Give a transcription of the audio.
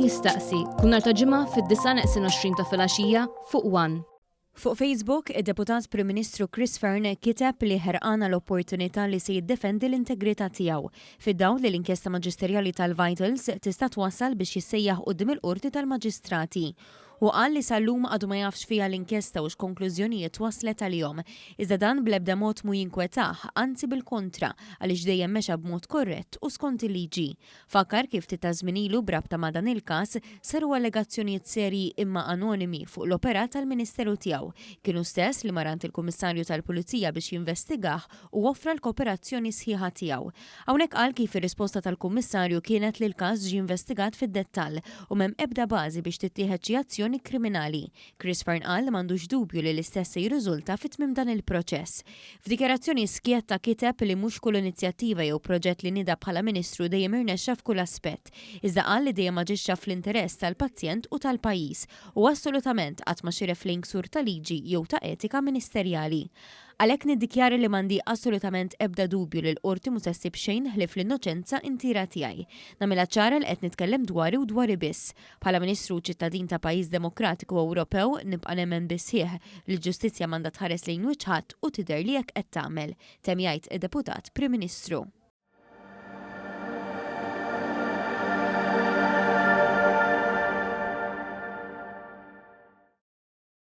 Jistaqsi, kull nhar ta' Ġimgħa fid-9:20 ta' filgħaxija fuq One. Fuq Facebook, id-Deputat Prim Ministru Chris Fearne kiteb li ħerqan għal opportunità li se jiddefendi l-integrità tiegħu, fid-dawl li l-inkjesta maġisterjali tal-Vitals tista' twassal biex jissejjaħ quddiem il-Qorti tal-Maġistrati. Hu qal li sal-lum għadu ma jafx fiha l-inkjesta u x'konklużjonijiet waslet għalihom. Iżda dan bl-ebda mod mhu jinkwetah, anzi bil-kontra, għaliex dejjem mexa b'mod korrett u skont il-liġi. Fakkar kif ftit ta' żmien ilu b'rabta ma' dan il-każ saru allegazzjonijiet serji imma anonimi fuq l-operat tal-Ministeru tiegħu. Kien hu stess li mar għand il-Kummissarju tal-Pulizija biex jinvestigah u offra l-kooperazzjoni sħiħa tiegħu. Hawnhekk qal kif ir-risposta tal-Kummissarju kienet li l-każ ġie investigat fid-dettall u m'hemm ebda bażi biex tittieħed xi azzjoni kriminali. Chris Fearne qal li m'għandux dubju li l-istess se jirriżulta fi tmiem dan il-proċess. F'dikjarazzjoni skjetta kiteb li mhux kull inizjattiva jew proġett li nieda bħala Ministru dejjem irnexxa f'kull aspett. Iżda qal li dejjem aġixxa fl-interess tal-pazjent u tal-pajjiż u assolutament qatt ma xiref lejn ksur ta' liġi jew ta' etika ministerjali. Għalhekk niddikjara li m'għandi assolutament ebda dubju li l-Qorti mhu se ssib xejn ħlief l-innoċenza intiera tiegħi. Nagħmilha ċara li qed nitkellem dwari u dwari biss. Bħala Ministru u ċittadin ta' pajjiż demokratiku Ewropew nibqa' nemmen bis-sħiħ li l-ġustizzja m'għandha tħares lejn wiċċ ħadd u tidher li hekk qed tagħmel, temm jgħid id-Deputat Prim Ministru.